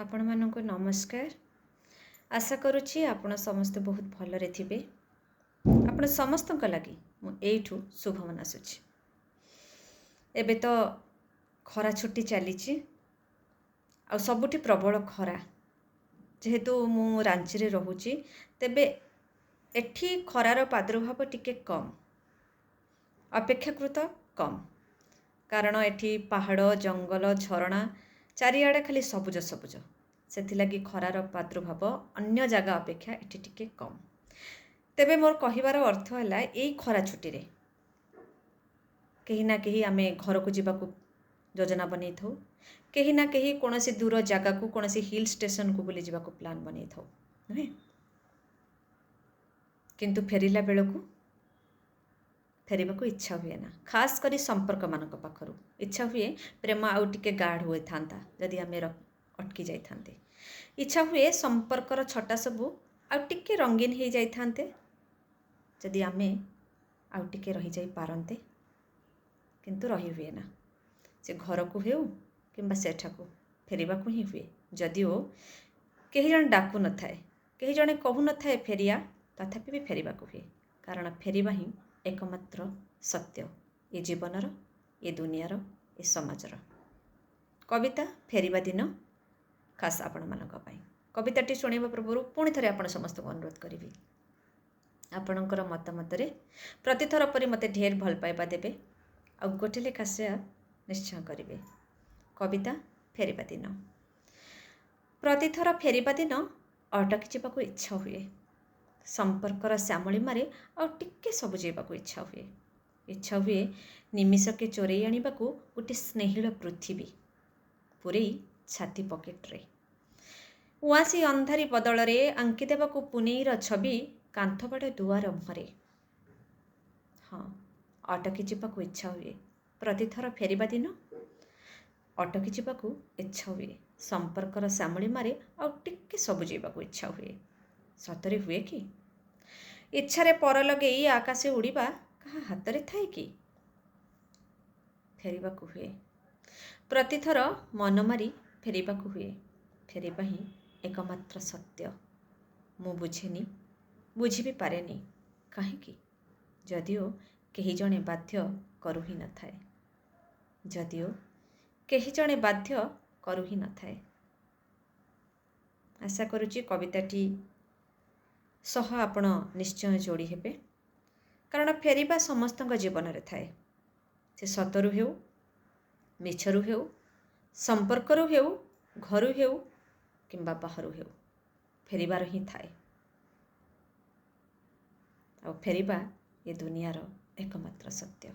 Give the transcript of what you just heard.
ଆପଣମାନଙ୍କୁ ନମସ୍କାର। ଆଶା କରୁଛି ଆପଣ ସମସ୍ତେ ବହୁତ ଭଲରେ ଥିବେ। ଆପଣ ସମସ୍ତଙ୍କ ଲାଗି ମୁଁ ଏଇଠୁ ଶୁଭ ମନାସୁଛି। ଏବେ ତ ଖରା ଛୁଟି ଚାଲିଛି ଆଉ ସବୁଠି ପ୍ରବଳ ଖରା। ଯେହେତୁ ମୁଁ ରାଞ୍ଚିରେ ରହୁଛି, ତେବେ ଏଠି ଖରାର ପ୍ରାଦୁର୍ଭାବ ଟିକେ କମ୍, ଅପେକ୍ଷାକୃତ କମ୍, କାରଣ ଏଠି ପାହାଡ଼, ଜଙ୍ଗଲ, ଝରଣା, ଚାରିଆଡ଼େ ଖାଲି ସବୁଜ ସବୁଜ। ସେଥିଲାଗି ଖରାର ପ୍ରାଦୁର୍ଭାବ ଅନ୍ୟ ଜାଗା ଅପେକ୍ଷା ଏଠି ଟିକେ କମ୍। ତେବେ ମୋର କହିବାର ଅର୍ଥ ହେଲା, ଏଇ ଖରା ଛୁଟିରେ କେହି ନା କେହି ଆମେ ଘରକୁ ଯିବାକୁ ଯୋଜନା ବନେଇଥାଉ, କେହି ନା କେହି କୌଣସି ଦୂର ଜାଗାକୁ, କୌଣସି ହିଲ୍ ଷ୍ଟେସନକୁ ବୁଲିଯିବାକୁ ପ୍ଲାନ୍ ବନେଇଥାଉ, ନୁହେଁ? କିନ୍ତୁ ଫେରିଲା ବେଳକୁ ଫେରିବାକୁ ଇଚ୍ଛା ହୁଏ ନା, ଖାସ୍ କରି ସମ୍ପର୍କମାନଙ୍କ ପାଖରୁ। ଇଚ୍ଛା ହୁଏ ପ୍ରେମ ଆଉ ଟିକେ ଗାଢ଼ ହୋଇଥାନ୍ତା ଯଦି ଆମେ ଅଟକି ଯାଇଥାନ୍ତେ। ଇଚ୍ଛା ହୁଏ ସମ୍ପର୍କର ଛଟା ସବୁ ଆଉ ଟିକେ ରଙ୍ଗୀନ ହେଇଯାଇଥାନ୍ତେ ଯଦି ଆମେ ଆଉ ଟିକେ ରହିଯାଇ ପାରନ୍ତେ। କିନ୍ତୁ ରହି ହୁଏ ନା। ସେ ଘରକୁ ହେଉ କିମ୍ବା ସେଠାକୁ ଫେରିବାକୁ ହିଁ ହୁଏ। ଯଦିଓ କେହି ଜଣେ ଡାକୁନଥାଏ, କେହି ଜଣେ କହୁନଥାଏ ଫେରିଆ, ତଥାପି ବି ଫେରିବାକୁ ହୁଏ, କାରଣ ଫେରିବା ହିଁ ଏକମାତ୍ର ସତ୍ୟ ଏ ଜୀବନର, ଏ ଦୁନିଆର, ଏ ସମାଜର। କବିତା ଫେରିବା ଦିନ ଖାସ୍ ଆପଣମାନଙ୍କ ପାଇଁ। କବିତାଟି ଶୁଣିବା ପୂର୍ବରୁ ପୁଣି ଥରେ ଆପଣ ସମସ୍ତଙ୍କୁ ଅନୁରୋଧ କରିବି, ଆପଣଙ୍କର ମତାମତରେ ପ୍ରତିଥର ପରି ମୋତେ ଢେର ଭଲ ପାଇବା ଦେବେ ଆଉ ଗୋଟେ ଲେଖା ସେୟାର ନିଶ୍ଚୟ କରିବେ। କବିତା ଫେରିବା ଦିନ। ପ୍ରତିଥର ଫେରିବା ଦିନ ଅଟକି ଯିବାକୁ ଇଚ୍ଛା ହୁଏ। ସମ୍ପର୍କର ଶ୍ୟାମଳିମାରେ ଆଉ ଟିକେ ସବୁଜେଇବାକୁ ଇଚ୍ଛା ହୁଏ। ଇଚ୍ଛା ହୁଏ ନିମିଷକେ ଚୋରେଇ ଆଣିବାକୁ ଗୋଟେ ସ୍ନେହିଳ ପୃଥିବୀ ପୂରେଇ ଛାତି ପକେଟରେ। ଉଆଁସି ଅନ୍ଧାରି ବଦଳରେ ଆଙ୍କିଦେବାକୁ ପୁନେଇର ଛବି କାନ୍ଥବାଡ଼ ଦୁଆର ମୁହଁରେ। ହଁ, ଅଟକି ଯିବାକୁ ଇଚ୍ଛା ହୁଏ। ପ୍ରତିଥର ଫେରିବା ଦିନ ଅଟକି ଯିବାକୁ ଇଚ୍ଛା ହୁଏ। ସମ୍ପର୍କର ଶ୍ୟାମଳିମାରେ ଆଉ ଟିକେ ସବୁଜେଇବାକୁ ଇଚ୍ଛା ହୁଏ। ସତରେ ହୁଏ କି? ଇଚ୍ଛାରେ ପର ଲଗେଇ ଆକାଶେ ଉଡ଼ିବା କାହା ହାତରେ ଥାଏ କି? ଫେରିବାକୁ ହୁଏ। ପ୍ରତିଥର ମନ ମାରି ଫେରିବାକୁ ହୁଏ। ଫେରିବା ହିଁ ଏକମାତ୍ର ସତ୍ୟ। ମୁଁ ବୁଝେନି, ବୁଝି ବି ପାରେନି କାହିଁକି, ଯଦିଓ କେହି ଜଣେ ବାଧ୍ୟ କରୁ ହିଁ ନଥାଏ। ଯଦିଓ କେହି ଜଣେ ବାଧ୍ୟ କରୁ ହିଁ ନଥାଏ। ଆଶା କରୁଛି କବିତାଟି ସହ ଆପଣ ନିଶ୍ଚୟ ଯୋଡ଼ି ହେବେ, କାରଣ ଫେରିବା ସମସ୍ତଙ୍କ ଜୀବନରେ ଥାଏ। ସେ ସତରୁ ହେଉ, ମିଛରୁ ହେଉ, ସମ୍ପର୍କରୁ ହେଉ, ଘରୁ ହେଉ କିମ୍ବା ବାହାରୁ ହେଉ, ଫେରିବାର ହିଁ ଥାଏ। ଆଉ ଫେରିବା ଏ ଦୁନିଆର ଏକମାତ୍ର ସତ୍ୟ।